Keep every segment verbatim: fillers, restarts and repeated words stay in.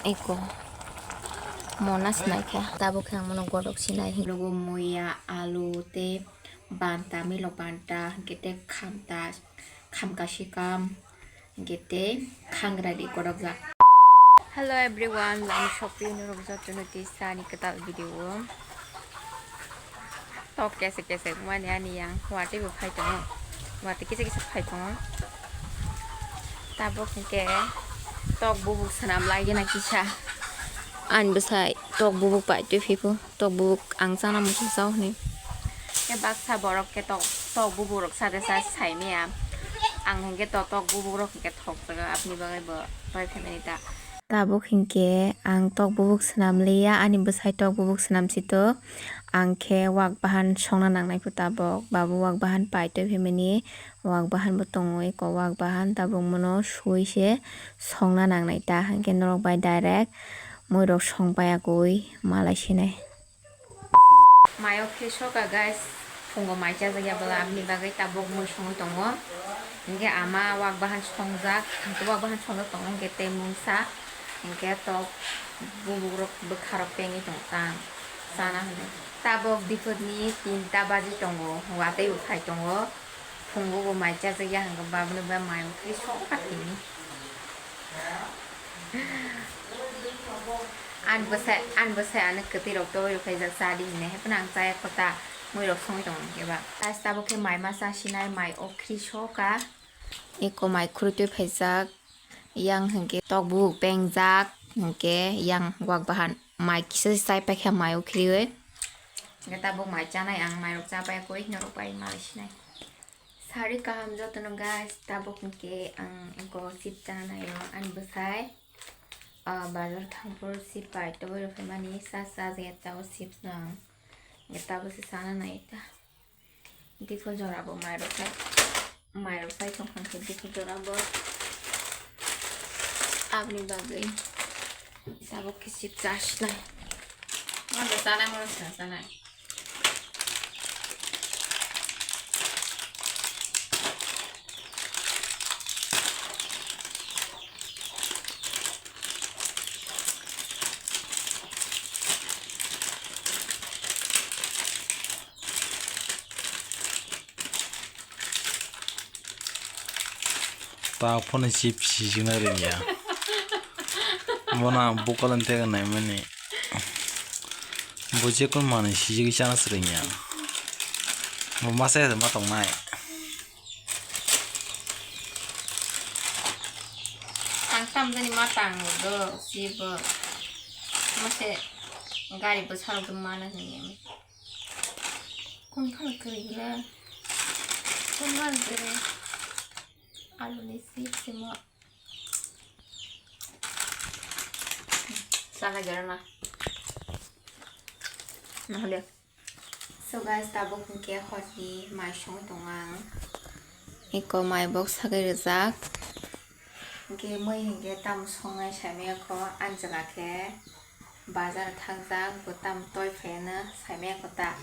Eko mona sinai kha. Tabuk khe ang mono godok sinai. Logo muya, alu tei banta, milok banta, hwnkhe tei khamta, khamka sikam, hwnkhe tei khangra di godokjak. Hello everyone, lama sopri norok jotono tei sani kwtal video o. Tok kese kese mani ani yang watwi bo phai tongo. Watwi kisa kisa phai tongo. Tabuk hwnkhe tok bubuk swnam lai gana kisa. Ani bwsai tok bubuk pai twi phipu. Tok bubuk ang chana muchung chao hwnwi. Khe baksa borok khe tok, tok bubuk rok sa de sa sai maya. Ang hwnkhe to tok bubuk rok hwnkhe thok jaga aboni bagwi bo pai phaimani ta. Tabuk hinkhe ang tok bubuk swnam liya, ani bwsai tok bubuk swnam si to. Ang khe wak bahan songna nangnai pho tabuk, babu wak bahan pai toi phaimani, wak bahan bo tongo eko wak bahan tabuk mono sui se songna nangnai ta, hinkhe norok bai direct mui rok song pai akui malai sinai. Mai o khe soka guys, phungo mai chajak ya bwla, aboni bagwi tabuk mui songwi tongo. Hinkhe ama wak bahan songjak, hinkhe wak bahan songjak tongo, hinkhe tei mungsa, hinkhe tok bubuk rok bwkha rok pengwi tongo ta, chana hwnwi. Tabuk biphut ni tinta baji tongo, watwi bo phai tongo, phungo bo mai chajak ya, hinkhe babuni bai mai o khe soka tini. Ani bwsai, ani bwsai ano kwtwi rok togwi rw khaijak cha di hinwi, haiphano ang chaya kho ta, mui rok songwi tongo hinkhe ba. Guys, tabuk khe mai ma cha sinai, mai o khri soka. Eko mai khurui twi phaijak, yang hinkhe tok bubuk pengjak, hinkhe yang wak bahan mai kisa se chai paikha mai o khriwi. Hinkhe tabuk mai chanai ang, mai rok cha pai koi norok bai malai sinai. Sari kaham jotono guys, tabuk hinkhe ang eko chips chana naio ani bwsai. Ah, bazar thangphuru chips pai toboi rw phaimani sa sa je tabuk chips no ang. Tabuk se chana nai ta. Dikho jora bo mai rw sai, mai rw sai thong kha khe dikho jora bo. Aboni bagwi tabuk khe chips cha sinai. Mo do chanai, mo do sa chanai. Ta phone chips sijikna rwngya. Bono ang bukalani theke naimani. Bo jekon manwi sijigwi chana se rwngya. Bo masa ya ma tongnai. Ang tamjani ma tang do si bo. Mase gari bo sarok do mana hwnwi. Kun khal kwrwi le. Kun mal kwrwi. Alu ni chips simo. Sana gana na. Nahale. So guys, tabuk hinkhe horni mai songwi tongo ang. Eko mai box sagwi rijak. Hinkhe mui hinkhe tamo songnai saimaya kho, anjala khe bazar thangjak, bo tamo toi phaiya no saimaya kho ta.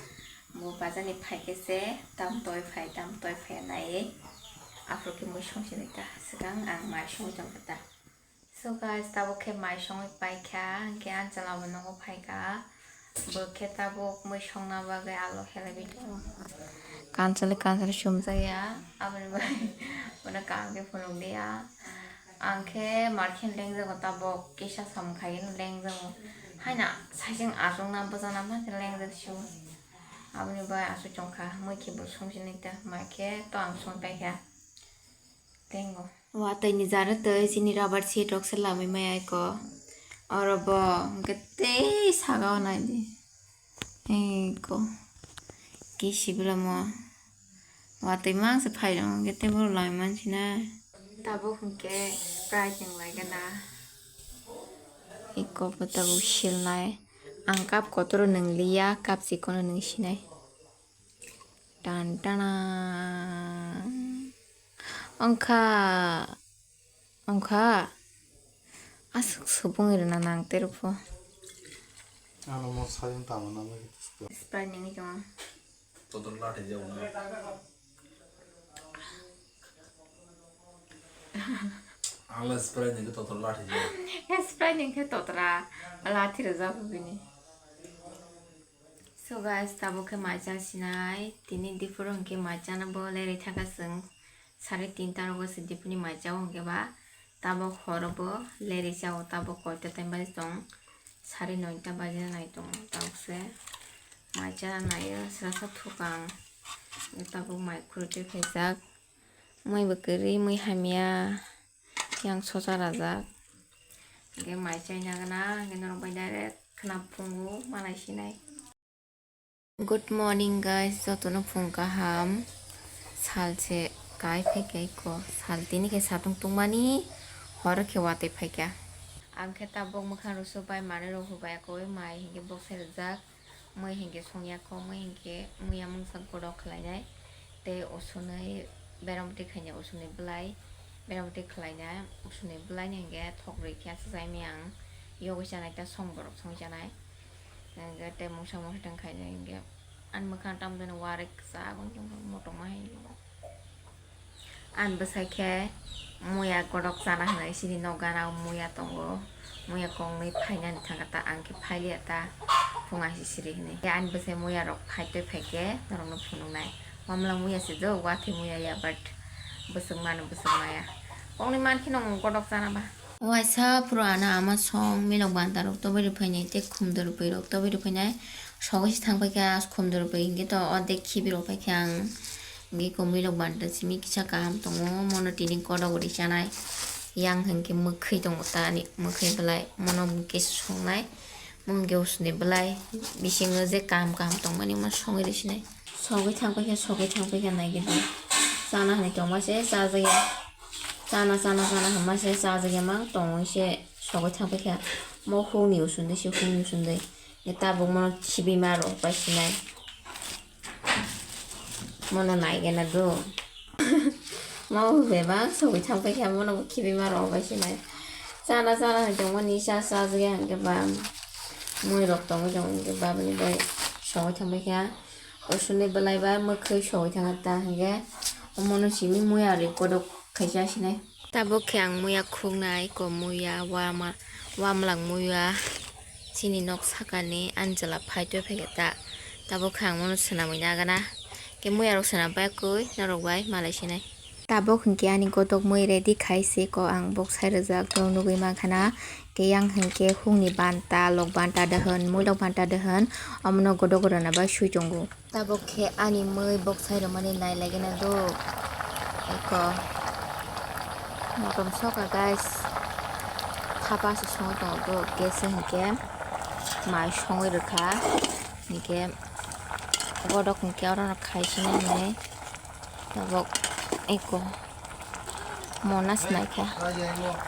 Bo bazar ni phaikhe se tamo toi phai, tamo toi phaiya naiwi. Aphuru khe mui songsinai ta, swkang ang mai songwi tongkha ta. So guys, tabuk khe mai songwi paikha, hinkhe anjala bo nongo phaikha. Bo khe tabuk mui songna bagwi alu helaiwi tongo. Kanchali kanchali sumjakya, aboni bai bono kaham khe phunukliya. Ang khe mar khe lengjago tabuk, kisa samung khaiwi lengjago. Haina saichung achukna bwchana ma khe lengjak sio. Aboni bai achuk tongkha, mui khe bo songsinai ta, mai khe to ang songwi paikha. Tengo. Watwi ni jara twi chini rubber sheet rok se lamwi maya eko. Oro bo hwnkhe tei saka o nai di. Eko. Kisi bwlamo. Watwi mang se phai rok hwnkhe tei bohrok lamwi mansinai. Tabuk hwnkhe price nwng lai gana. Eko bo tabuk silnai. Ang cup kotor o nwng liya, cup chikon o nwng sinai. Tan tana. Ongkha. Ongkha. Aswk subung rwna nang terpho. Ano mo sayung tamo na lagi. Sprite nini kama. Totor lati jabo na. Ang le Sprite ni khe totor lathi je. Sprite ni khe totra lathi rwjak bini. So guys, tabuk khe mai cha sinai. Tini diphuru hwnkhe mai chana bo lerwi thaka chwng. Sare tinta rogo se diphuru ni mai chao hwnkhe ba. Tabuk horo bo lerwi chao, tabuk koita time baji tong. Sare noita baji nai tong. Tabuk se mai chana naio, srasa thukang. Tabuk mai khurui twi khaijak. Mui bo kwrwi, mui hamya. Yang sosa rajak. Hingke mai chai nagana, hingke norok bai direct khna phungo, malai sinai. Good morning guys, jotono phung kaham. Sal se kai phaikha eko, sal tini khe satung tungmani, horo khe watwi phaikha. Ang khe tabuk mwkhang rwsuk bai manwi rok hubai koi, mai hingke bokse rwjak. Mui hinkhe songya kho, mui hinkhe muya mungsa godok khlainai tei usunui beramtwi khainai, usunui bwlai beramtwi khlainai, usunui bwlaino hinkhe thok rwi khe aswk chai maya ang yogwi chanai ta song borok song chanai. Hinkhe tei mungsa mungsa tong khainai hinkhe ani mwkhang tamo jani warwi kwchak wngkhe motom ma hai. Ani bwsai khe muya godok chana hinwi chini nok gana o muya tongo. Muya kongnwi phainani thangkha ta, ang khe phailiya ta, phunga sisiri hinwi. Khe ani bwsai muya rok phaitwi phaikhe norokno phunuknai. Mamla muya se do, watwi muya ya, but bwswk mano bwswk maya. Kongnwi mankhe no godok chana ba. Waisa phuru ano ama song milok banta rok tobwi rwphainai tei khumdo rwphairok tobwi rwphainai. Sogwi se thang paikha khumdo rwphai hinkhe to ordek khibi rok paikha ang. Hinkhe komui rok banta simi kisa kaham tongo, mono tini kodo guri chanai. Yang hinkhe mwkhwi tongo ta ani mwkhwi belai, mono kisa songnai, mono khe usuni belai bisingo je kaham kaham tongmani omo songwi rwsinai. Sogwi thang paikha, sogwi thang paikha naigidi. Chana hinwi tongma se chajakya. Chana, chana, chana hinma se chajakya mang tongwi se sogwi thang paikha. Mo hukni usundui se hukni usundui. Tabuk mono khibima rok pai sinai. Mono naigena do. Mao bebak sogwi thang paikha, mono bo khibima rok bai sinai. Chana chana hinwi tongmani cha cha jagwi hwnkhe ba mui rok tongwi tongwi hwnkhe babani bai sogwi thang paikha. Usuni bwlai ba mwkhwi sogwi thang ta hwnkhe omono simi mui ari kodok khaisa sinai. Tabuk khe ang muya khuknai, ko muya, wama, wamlak muya, chini nok sakani anjala phaitwi phaikha ta. Tabuk khe ang mono swnamwi nagana. Khe muya rok swnam bai kwi norok bai malai sinai. Tabuk hinkhe ani gotok mui ready khai se ko ang bok sai rwjak norok nugwi mankha na. Khe yang hinkhe hukni banta, lok banta de hwn, mui lok banta de hwn, omono godok rwna bai sui tongo. Tabuk khe ani mui bok sai rwmani nai lagina do. Eko motom soka guys. Thapa se songwi tongo do. Gas se hinkhe mai songwi rwkha. Hinkhe godok hinkhe orono khai sini hinwi tabuk eko mona sinaikha.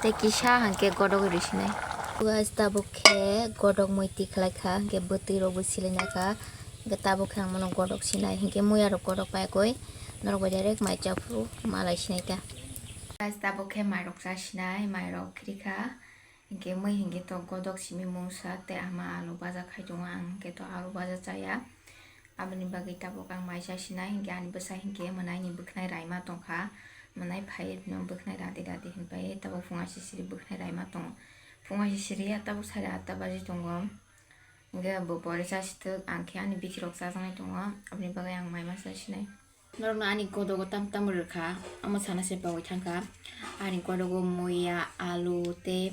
Tei kisa hinkhe godok rwi sinai. Guys, tabuk khe godok mui tikhlai kha, hinkhe bwtwi rokbo silai nakha. Hinkhe tabuk khe ang mono godok sinai, hinkhe muya rok godok pai koi norok bai direct mai chaphuru malai sinai ta. Guys, tabuk khe mai rok cha sinai, mai rok khiri kha. Hinkhe mui hinkhe to godok simi mungsa tei ama alu baja khai tongo, ang hinkhe to alu baja chaya. Aboni bagwi tabuk ang mai cha sinai, hinkhe ani bwsa hinkhe mwnaini bwkhnai raima tongkha, mwnai phai no bwkhnai radi radi hinpai tabuk phunga sisiri bwkhnai raima tongo. Phunga sisiri ya tabuk sare atta baji tongo. Hwnkhe bo pore chasithwk, ang khe ani bithi rok chajaknai tongo, aboni bagwi ang mai ma cha sinai. Norokno ani godogo tam tam rwkha, omo sana se pogwi thangkha. Ani godogo muya, alu tei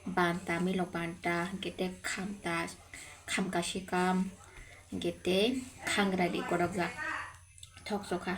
banta, milok banta, hwnkhe tei khamta, khamka sikam, hwnkhe tei khangradi godokjak thok chokha.